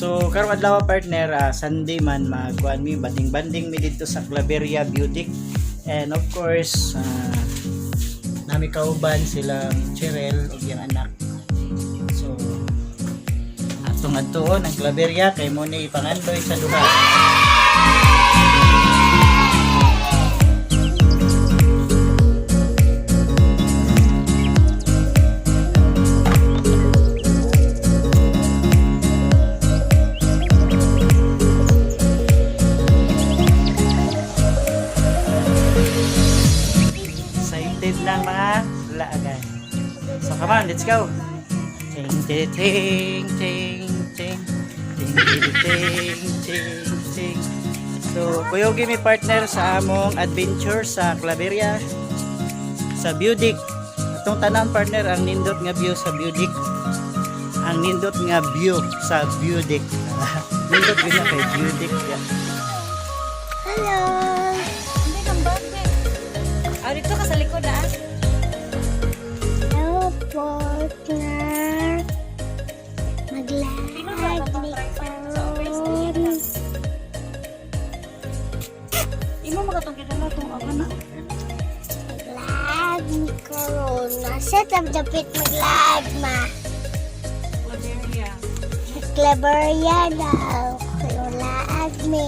So karong adlaw, partner, Sunday man, magkuan mi, banding-banding mi dito sa Claveria Beauty. And of course, nami kauban silang Cheryl ug iyang anak. So atong adtuon ang Claveria kay mo ni ipangandoy sa duha. Excited ng mga laagan. So come on, let's go. Ting ting ting ting ting ting ting ting ting ting. So kuyogi mi, partner, sa among adventure sa Claveria sa Budik. Atong tanan, partner, ang nindot nga view sa Budik. Ang nindot nga view sa Budik. Nindot gyud na kay Budik. Yeah. Hello. Hindi kang bagay. Ah, dito ka sa likod ah. Hello, partner. Mag-live mi karon. Imo makatong gidala tong ako na. Mag-live mi karon. Nasa dapit mag-live ma. Claveria. Claveria daw. Kaya mi.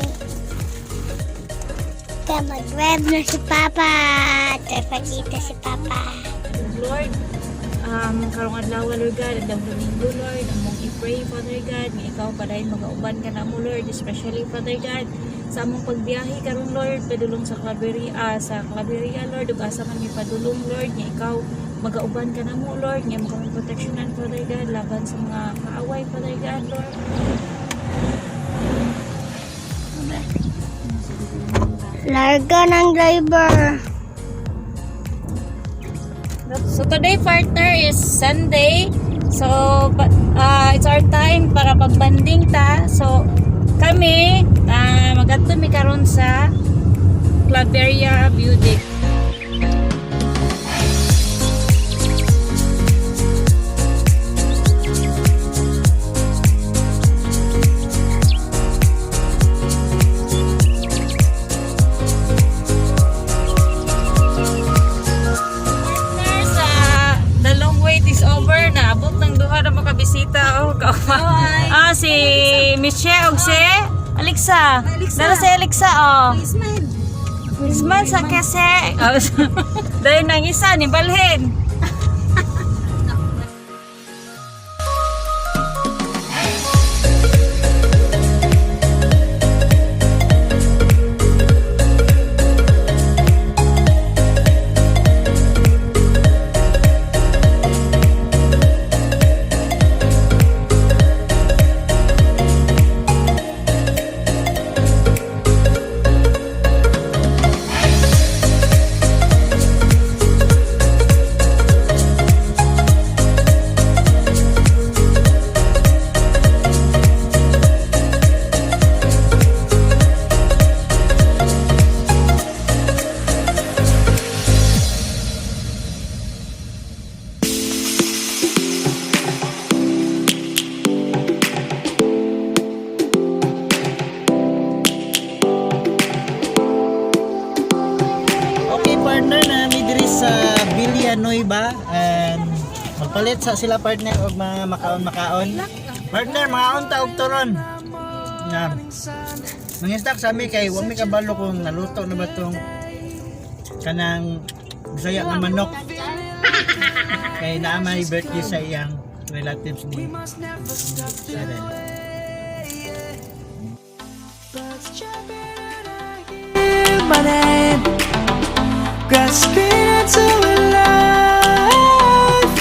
Kaya mag-web na si Papa. Terpakita si Papa. Lord, karong adlaw, Lord God, adlaw Domingo, Lord, among i-pray, Father God, nga ikaw padayon magauban ka namo, Lord, especially, Father God, sa among pagbiyahe karon, Lord, padulong sa Claveria, Lord, ug asa man mi padulong, Lord, nga ikaw magauban ka namo, Lord, nga mo kami proteksyonan, Father God, laban sa mga kaaway, Father God, Lord. Larga ng driver. So today, partner, is Sunday. So it's our time para pagbanding ta. So kami magadto mi karon sa Claveria Beauty. Partner, sa the long wait is over na abot ng duha na makabisita oh. Ah, si Michelle ug si Alexa. Alexa. Dala si Alexa oh. Smile. Smile sa kese. Oh, dahil nang isa ni balhin. Okay, partner, na mi diri sa Villanueva and magpalit sa sila, partner, og mga makaon-makaon. Partner, mangaon ta og turon. Na. Mangistak sa mi kay wa mi kabalo kung naluto na ba tong kanang Bisaya nga manok. Kay naa may birthday sa iyang relatives ni Cheryl. My name, grasping into a life.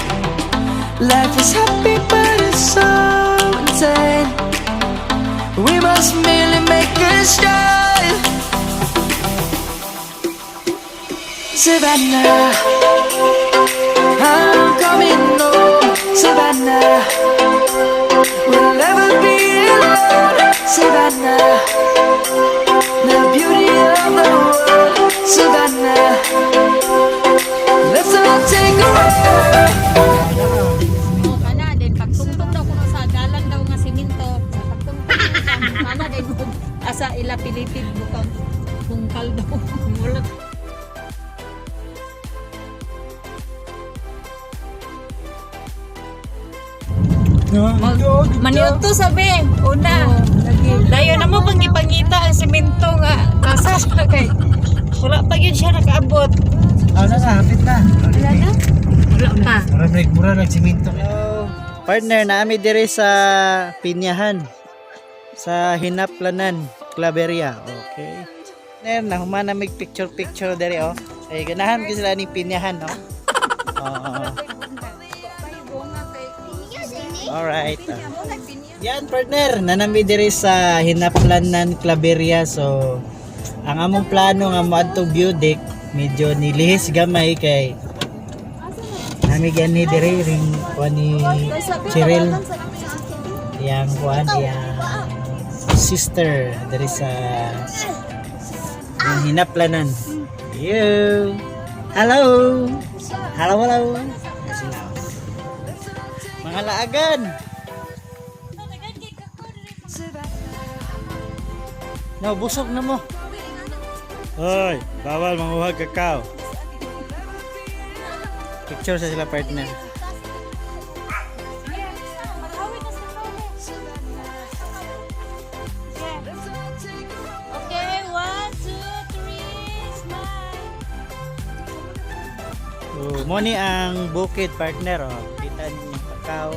Life is happy, but it's so insane. We must merely make a start. Savannah, I'm coming home. Savannah, we'll never be alone. Savannah, the beauty of the world, Savannah. Let's all take a walk. Oh, kana din pagtungtong daw kuno sa dalan daw nga simento. Pagtungtong Mag, maniud to sabi, una. Dayon na mo pang gipangita ang semento nga kasa kay wala pa gyud siya nakaabot. Ah, na na, hapit na. Wala na? Wala pa. Mura nag mura nag simento. Partner, naami dire sa Pinyahan. Sa Hinaplanan, Claveria. Okay. Partner, nahuman na mig picture picture dire oh. Ay ganahan gyud sila ning Pinyahan, no. Oo. Alright. Yan partner, nanami dire sa Hinaplanan, Claveria. So ang among plano nga moadto view deck medyo nilihis gamay kay nami gani dire ring kuan ni Cheryl, yang kuan, yang sister dire sa ang Hinaplanan. Yo. Hello. Hello, hello. Ayan sila. Mga laagan. No, busog na mo. Hoy, bawal manguhag kakao. Picture sa sila partner. Okay, 1, 2, 3, smile. So, mo ni ang bukid partner oh. Kita ninyo kakao.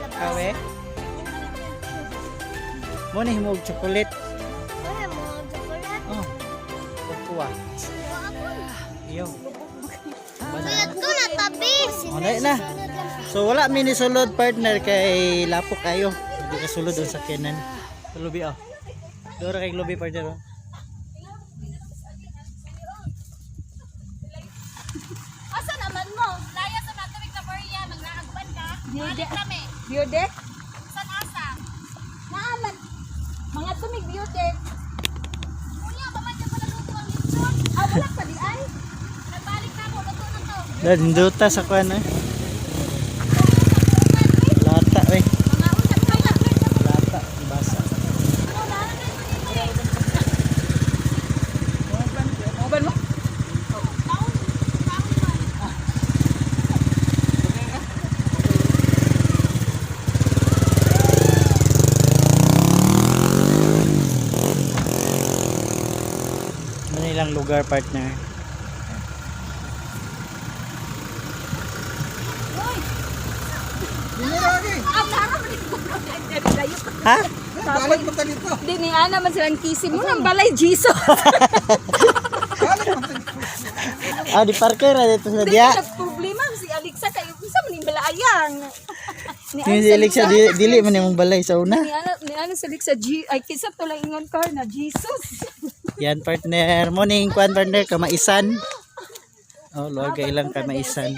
Kakao eh. Mo ni himog chocolate. Wala mo, chocolate. Oh. Kukuha. Iyo. Sulat ko na tabi. Oh, dali na. So wala mi ni sulod partner kay lapok kayo. Hindi ka sulod ang sakyanan. Sa lubi oh. Dora kay lubi partner oh. Asa naman mo? Laya sa mga tubig na Korea, magnaagban ka. Balik kami. Biodek? San asa? Naaman. Mga tumig biodek. Kuya, ba man dyan pala luto ang lechon? Ah, wala pa di ay. Nagbalik na ako, luto na to. Danduta sa kuan eh. Lata eh. Mga usap kayo. Lata basa. Uban mo? Ano ilang lugar partner? Ha? Di ni Ana man silang kisi mo nang balay Jesus. Ah, di parker na dito sa diya. Problema si Alexa kay unsa man ning balaayang. Ni Yung si Alexa, dili man imong balay sa una. Ni Ana ni Ana si Alexa G ay kinsa to lang ingon ko na Jesus. Yan partner. Morning kuan partner kamaisan. Oh, luag kay ilang kamaisan.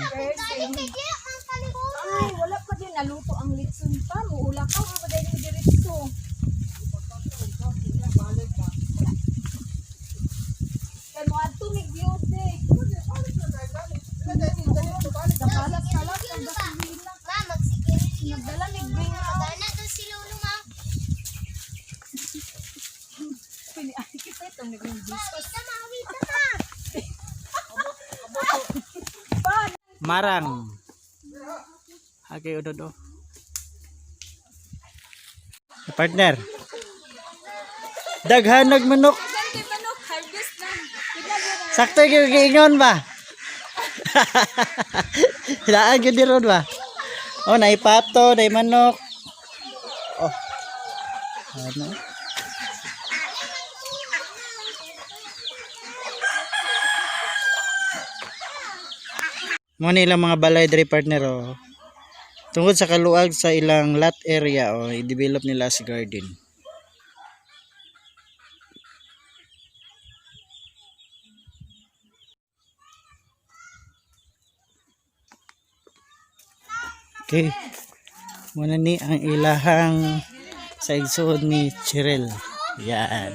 Ay, wala pa din naluto ang litson pa. Muula ka pa dahil diretso. Kay mo adto mig beauty. Kalat-kalat ang gasolina. Ma, magsikirilyo. Nagdala mig bring out. Gana to si Lolo, ma. Pili ay kita itong naging Jesus. Wita, ma. Wita, ma. Marang. Okay, udod oh. Partner. Daghan nagmanok. Kay manok harvest na. Sakto gyud giingon ba? Daan gyud ni ron ba? Oh, nay pato, nay manok. Oh. Ano? Mo ni ilang mga balay diri partner oh. Tungod sa kaluag sa ilang lot area oh, i-develop nila as garden. Okay. Muna ni ang ilahang sa igsoon ni Cheryl. Yan.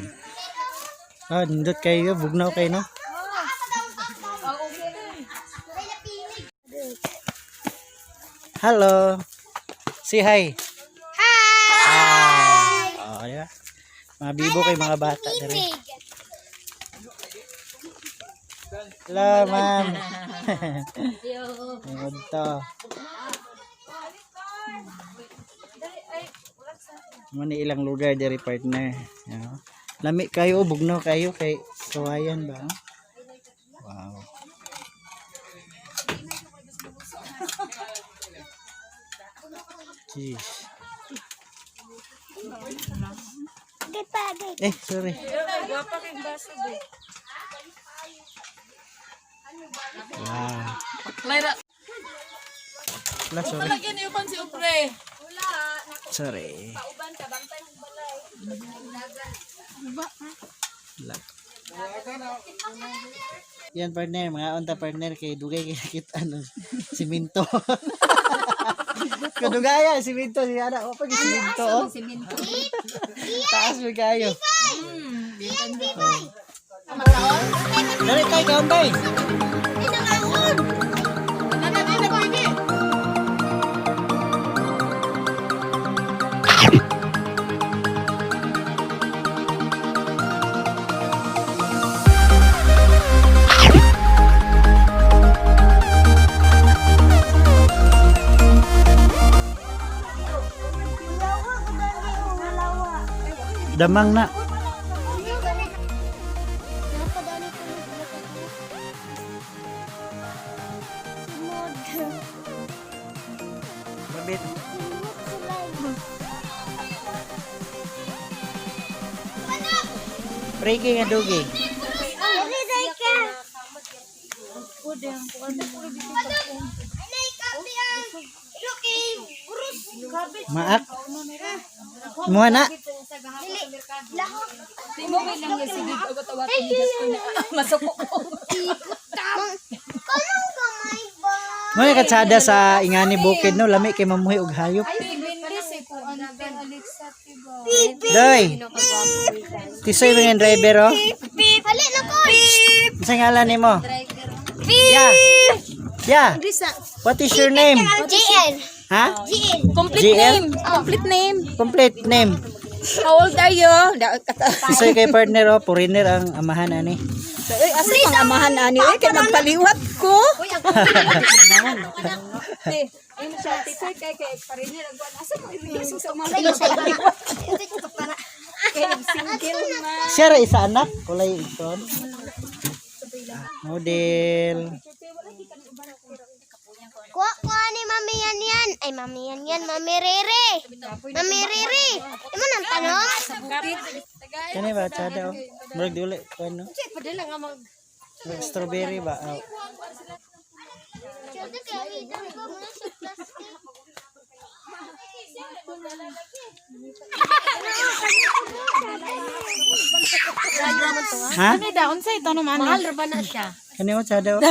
Oh, nindot kayo, bugnaw kayo no? Hello. Say hi. Hi! Oh, di ba? Mga bibo kay mga bata dere. Big. Hello, ma'am. Nindot to. Mo ni ilang lugar diri, partner. Yeah. Lami kayo, bugno kayo kay kawayan ba? Wow. Jeez. Agay pa, agay. Eh, sorry. Wow. Wala, sorry. Sorry. Wala. Yan, partner, mga unta, partner, kay dugay kay nakita ng siminto. Kadugaya, siminto siya na. O pag siminto, oh. Taas mo kayo. Dali tayo, kaunday. Damang na. Babit. Breaking nga dugi. Maak. Muha na. Mo ni katsada sa ingani bukid, no, lami kay mamuhi og hayop. Doy. Tisoy mga driver, oh. Hali na ko! Unsa ngalan nimo? Yeah. Yeah. What is your name? JL. Ha? JL. Complete GL? name. Complete name. Complete name. How old are you? Tisoy kay partner, oh, foreigner ang amahan ani. Uy, asa pang amahan ani? Uy, kay magpaliwat ko. Siya ra isa anak, kulay ison. Model. Kuha, kuha ni Mami yan yan. Ay, Mami yan yan. Mami Rere. Mami Rere. Imo nang tanong? Kani ba tsada, oh. Murag duli kuan, no. Murag strawberry ba? Oh. Ha? Ano daon sa ito naman? Mahal ra ba na siya? Kani mo tsada, oh.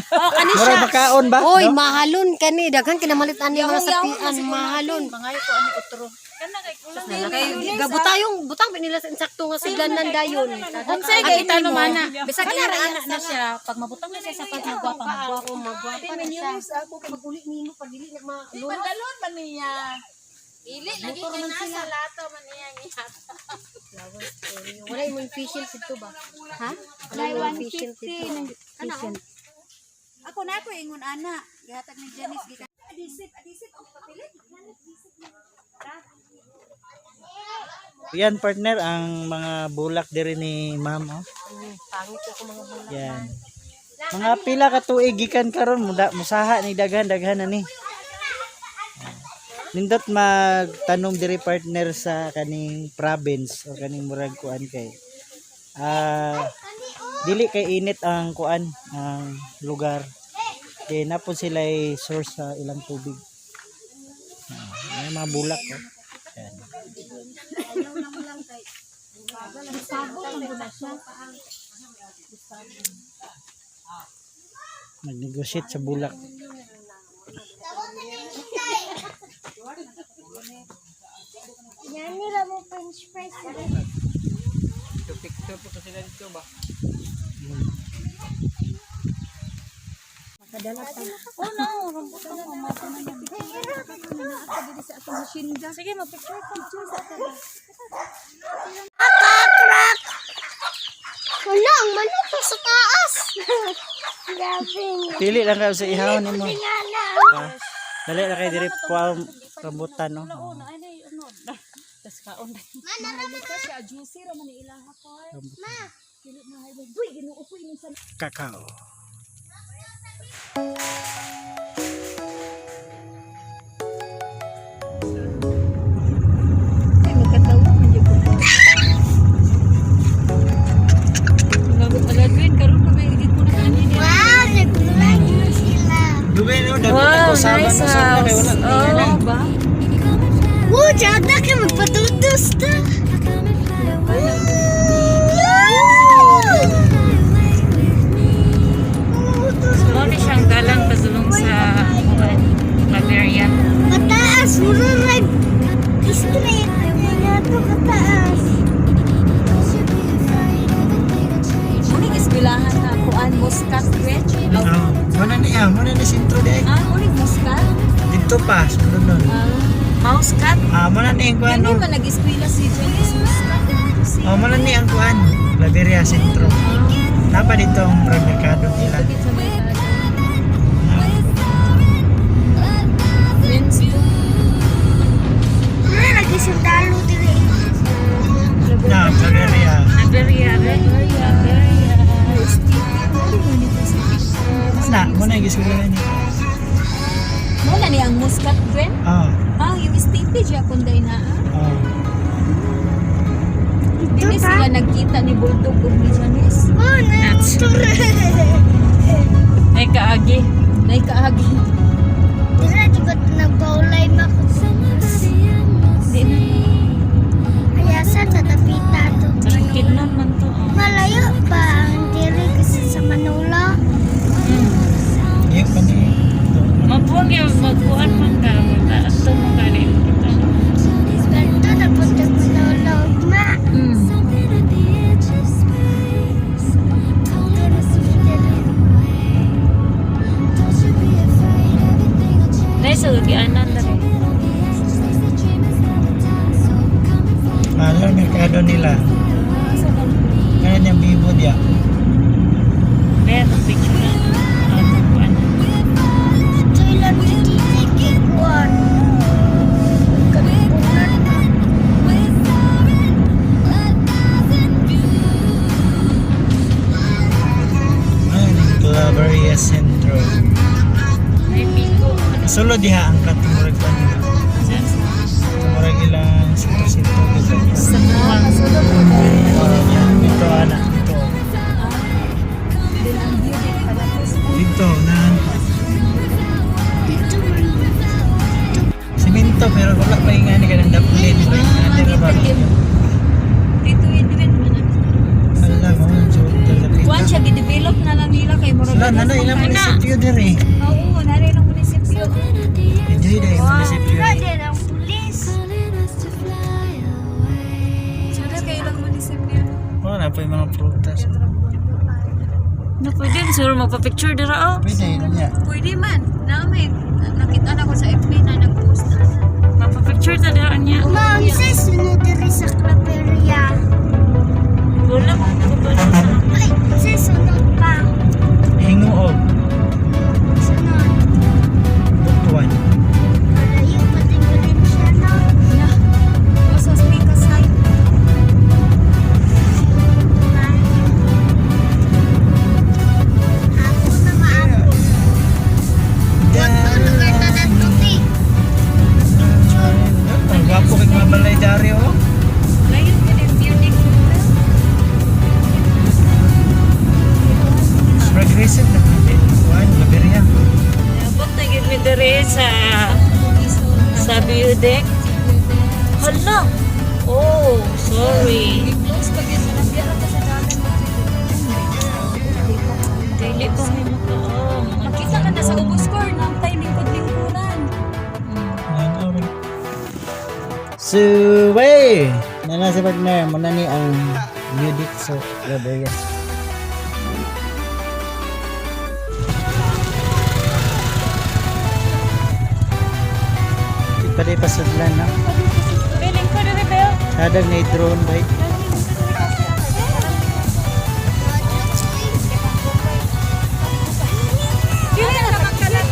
Oh, kani siya. Murag makaon ba? Oy, No? mahalon kani, daghan kinamalit ani mga sapian, mahalon. Gabutayong butang nila sa insakto nga sudlanan dayon. Unsay kay itanom ana? Bisag Kana ira ra ana na siya pag mabutang na siya sa pag magwapa magwapa. Oo, magwapa na siya. Ako kay maguli nimo pag dili na ma. Pandalon man niya. Ili lagi kay nasa lato man niya niya. Wala imong facial dito ba? Ha? Wala imong facial dito. Facial. Ako na ako ingon ana. Gihatag ni Janice gikan. Yan, partner, ang mga bulak diri ni ma'am, oh. Pangit ako mga bulak. Yan. Mga pila ka tuig gikan karon muda musaha ni daghan daghan ani. Nindot magtanom diri, partner, sa kaning province o kaning murag kuan kay dili kay init ang kuan ang lugar. Kay napon sila source sa ilang tubig. May mga bulak, oh. Yan. Nag-negotiate sa bulak. Yan nila mo french fries. Sige, mag-picture ka. Akakrak! Wala, ang manok sa taas. Grabe. Pili lang kayo sa ihaw nimo. Tingala. Ha? Dali lang kay diri kuha Rambutan, no? Oo, na ay nay unod. Tas kaon na. Siya juicy ra man ilaha ko. Rambutan. Kakao. Ay magkatawa man jud ko. Aladwin karon pa may igit ko na ani. Wow, naglag sila. Duwe, no? Wow, nice house. Oh, ba? Woo, tsada ka magpatutos ta. Mao ni siyang dalan padulong sa kuan, Claveria. Mataas, mura like straight. Kaya to kataas. Muni eskwelahan na kuan Muscat Bridge. Oh, muna niya, muna ni sentro di ay. Ah, muni Muscat. Dito pa, sunod nun. Muscat. Ah, muna ni ang kuan, Hindi no? man nag-eskwela si Janice Muscat. Oh, muna ni ang kuan. Laveria Sentro. Napa dito ang merkado nila. Dito sa may Men's Mura lagi sundalo diri. Na, Claveria. Claveria. Claveria. Na, muna yung gisgulan niya. Muna ni ang Muscat Gwen. Oh, Ah, yung STP siya kunday na. Ah. oh. Dili sila nagkita ni Bulldog ug ni Janice. Oh, na. Ay kaagi. Nay kaagi. Dira di ba nagpaulay ma Di na. Ayasan sa tapita to. Kidnon man to. Oh. Malayo pa ang diri kasi sa Manila. Yung pa ni. Mabuang yung magkuan man ka. Ato mo gani kita. Ganito na punta Manila ugma. Nay sa lugianan dali. Ah, yung merkado nila. Kaya niyang bibo diya. May atong picture na. Ato kuan. Thailand dito kikuan. Kalipunan pa. Ah, yung Claveria Sentro. Ay pico. Sulod diha ang katumurag pa nila. Tumurag ilang sentro-sentro dito. Sa kasulod ko dahil. Oh, yan. Dito, anak. Dito. Then ang view din pala ko. Dito, na Dito man. Simento, pero wala pa yung ani ka ng daplin. Wala yung ani na ba? Dito yun man. Ala, mo, ang suot na Kuan siya gidevelop na lang nila kay murag. Wala, nana, ilang munisipyo diri. Oo, nana ilang munisipyo. Enjoy dahil munisipyo. Dira din ang pulis. Sure kay ilang munisipyo. Wala pa yung mga prutas. Na pwede siguro magpa-picture dira oh. Pwede, yun niya. Pwede man. Na may nakita na ko sa FB na nag-post na. Magpa-picture ta dira niya. Ma'am, sa sunod diri sa Claveria. Wala ko ba Ay, sa sunod pa. Hinguog, Sunod. Butuan. Malayo pati pa rin siya, no? Na. O sa speaker side. Ako na maapo. Ito lugar na natuti. Ang gwapo kay mga balay dari, oh. Layo ka din view ni Progressive na natin. Butuan, Laberia. Abot na gid mi diri sa view deck. Hala. Oh, sorry. Close pag yun sa nabiyara ka sa dalan. Dili ko may maka. Oh, Makita ka na sa ubos core ng tay lingkod-lingkuran. Suway! Nana si partner, muna ni ang Judith sa Laberia. Di pa di pasudlan, no? Feeling ko diri Bel. Hadag na drone, ba? Dili na magkalat.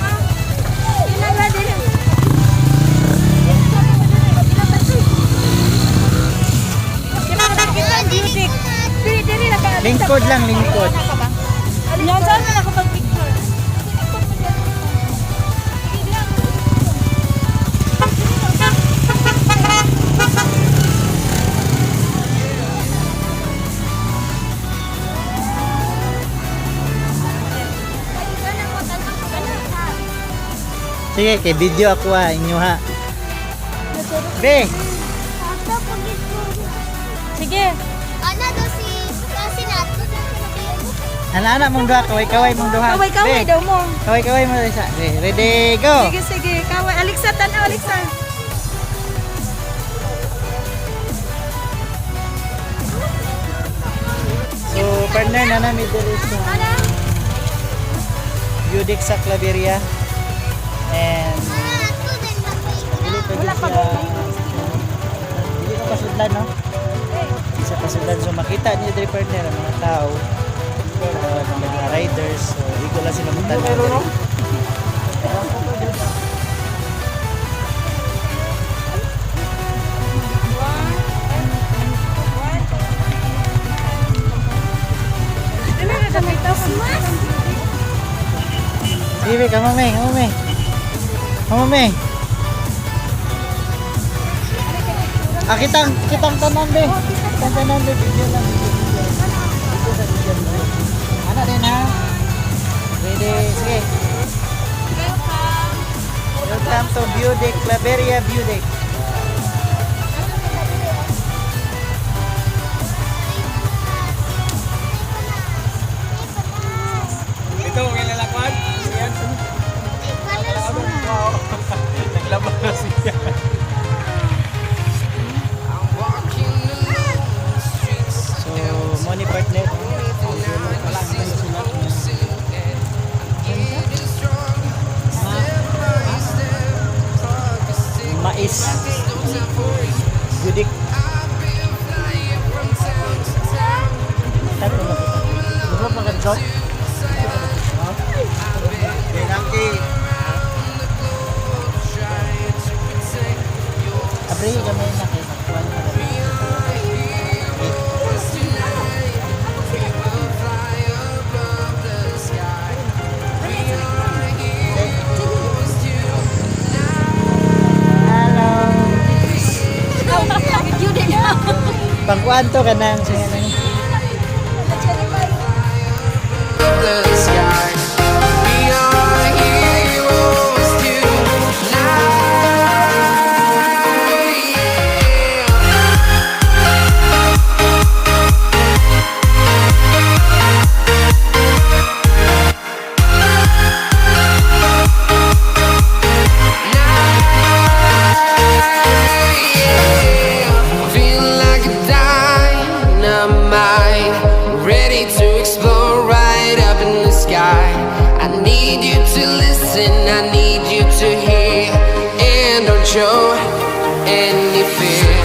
Lingkod lang, lingkod. Yan, saan na ako pag-picture? Sige, kay video ako ha, inyo ha. Be, Sige. Ana daw si kasi nato daw ana-ana mong duha, kaway-kaway mong duha. Kaway-kaway Be, daw mo. Kaway-kaway mo isa. Be, ready, go! Sige, sige. Kaway. Alexa, tanaw, Alexa. So, partner na namin diri sa Budik sa Claveria. And Ato din dili pa Wala pa siya. ba? Dili pa pasudlan, no? Di sa pasudlan. So, makita niyo diri, partner, ang mga tao, mga riders. So, igo lang sila magtanaw diri. Sige, be, kamo, me, kamo, me. Kamo, me. Ah, kitang, kitang tanan, be. Kitang tanan, be. Video lang, video, video. Video sa video, be. Ana din, ha? Ready, sige. Welcome to Budik, Claveria Budik. Ito, ang lalakwan. Siyan. Naglabas na siya. So, money partner. Mais. Budik. Tatlo na ba? Ano pa ka Abre gamay na kay magkuan ka na. Hello. Video din. Pangkuan to kanang sa kanang. The sky. We are heroes tonight. Yeah. Feel like a dynamite, ready to explode right up in the sky. I need you to listen, I need you to hear, and don't show any fear.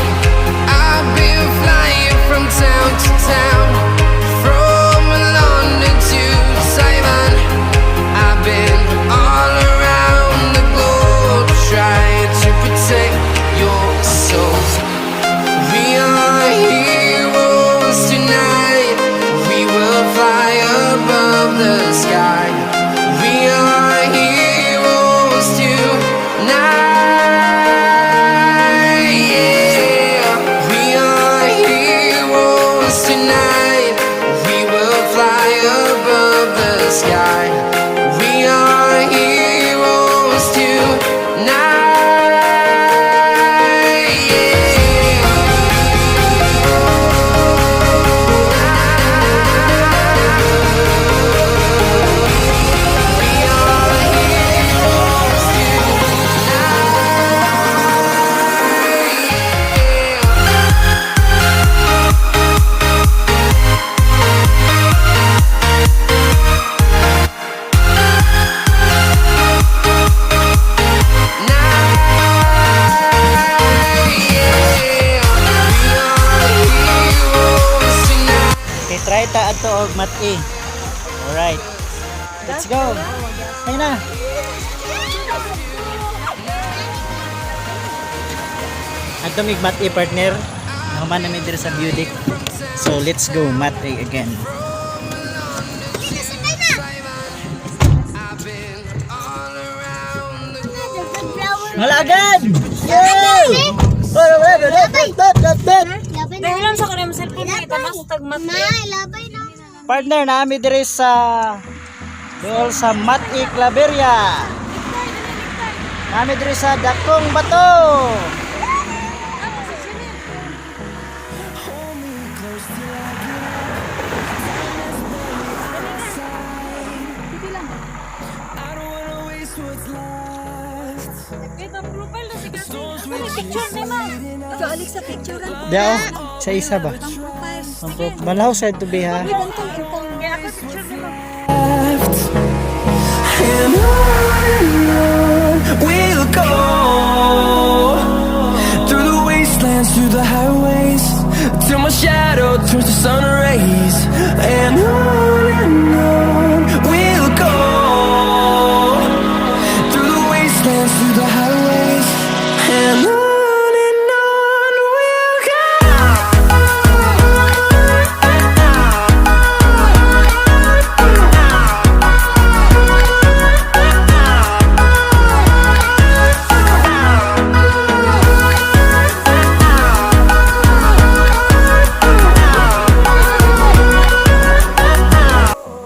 I've been flying from town to town, from London to Taiwan. I've been all around the globe trying to protect your soul. We are heroes tonight. We will fly above the sky. We are heroes tonight. Yeah. We are heroes tonight. We will fly above the sky. We are heroes tonight. Yeah. Okay, try ta ato og mat-i. Alright. Let's go. Ayun na. Ato mig mat-i, partner. Nahuman na mi diri sa Budik. So let's go Mat-i again. Sakay na. I've been all around the Malagan! Yeah! Labay na. Dahil lang sa kanang cellphone kay tamas tag mat. Ma, labay na. Partner, naami dire sa dool sa Mat-i Claveria. Naami dire sa Dakong Bato. Ito profile na si Kasi. Picture ni ma. Ikaw, alik sa picture. Dao, sa isa ba? Ang Balaw sa ito ha. Kaya ako picture ni ma. And on we'll go through the wastelands, through the highways, till my shadow turns to sun rays. And on we'll go through the wastelands, through the highways, and on we'll go.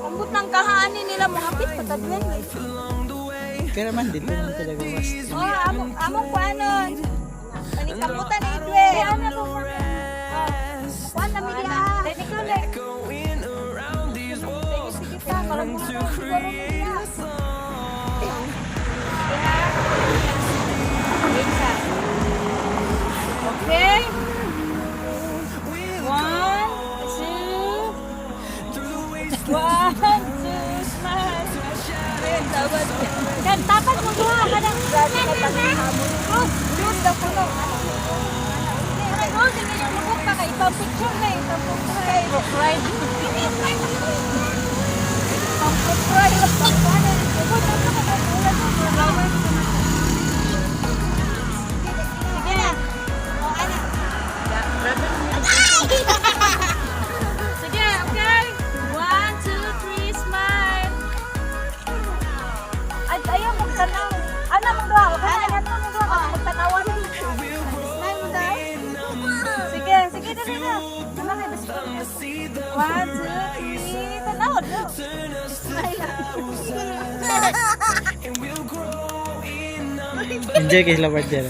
Ambot ng kahaanin nila mo hapit patadwen. Kaya naman dito naman talaga mas. Oh, among among kuanon. Paningkamutan ni Idwe. Ano to? Kuan na mi diha. Ikaw le. Sige sige ta, karong mo na siguro mi diha. Okay. One, two, one, two, smile. Kan tapat mo duha ka ng Grabe na pagkahamon. Close, close daw kuno. Ay, oh, sige yung lubog pa kay ikaw picture na ikaw profile. Profile. Pang profile. Sige na. Oh, ana. Sige, okay. One, two, three, smile. Ay, ayaw magtanaw. Ana mong duha. Okay na nato mong duha kasi magtanawan. Smile mo daw. Sige, sige dali na. Ano kay basta. One, two, three. Tanaw, no? Enjoy kay sila partner.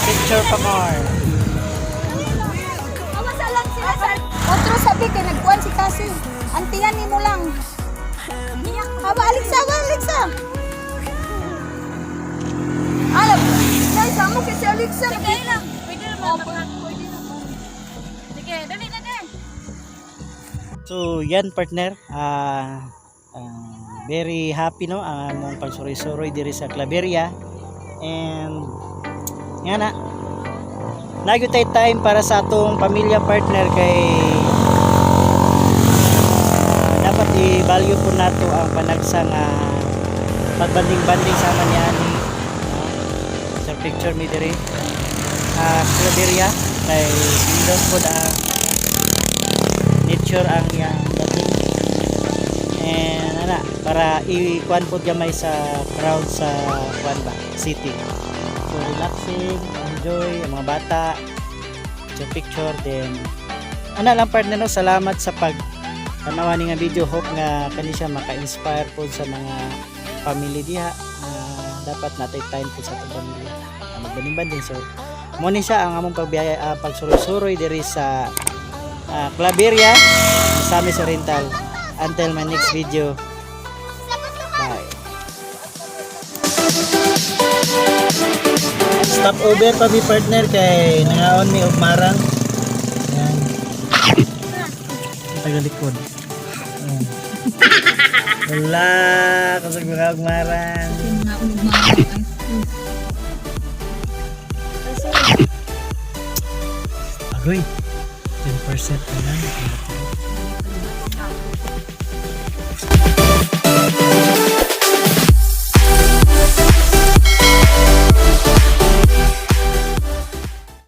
Picture pa more. Masa lang sila sa Otro sabi kay nagkuan si Kasi. Antiyan nimo lang. Aba Alexa, aba Alexa. Alam, dai sa mo kay si Alexa. Sige lang. Pwede naman. Pwede naman. Sige, dali na din. So, yan partner. Very happy no ang among pagsuroy-suroy diri sa Claveria. And nga na nagyo tay time para sa atong pamilya partner kay dapat i-value po nato ang panagsa nga pagbanding-banding sama ni ani no? Sa picture mi diri Claveria kay Windows po ang nature ang iyang dating and ana para i-kuan po gamay sa crowd sa kuan ba city. So relaxing, enjoy ang mga bata, picture picture, then ana lang partner no, salamat sa pag tanawa ni nga video. Hope nga kani siya maka-inspire po sa mga family diha. Dapat natay time po sa atong pamilya. Magbanding-banding. So mo ni siya ang among pagbiyaya, pagsuroy-suroy diri sa Claveria, Misamis Oriental. Until my next video. Bye. Stop over pa mi partner kay nangaon mi og marang. Ayan. Ang tagalikod. Ayan. Wala, kasag mga og marang. Agoy, 10% na lang.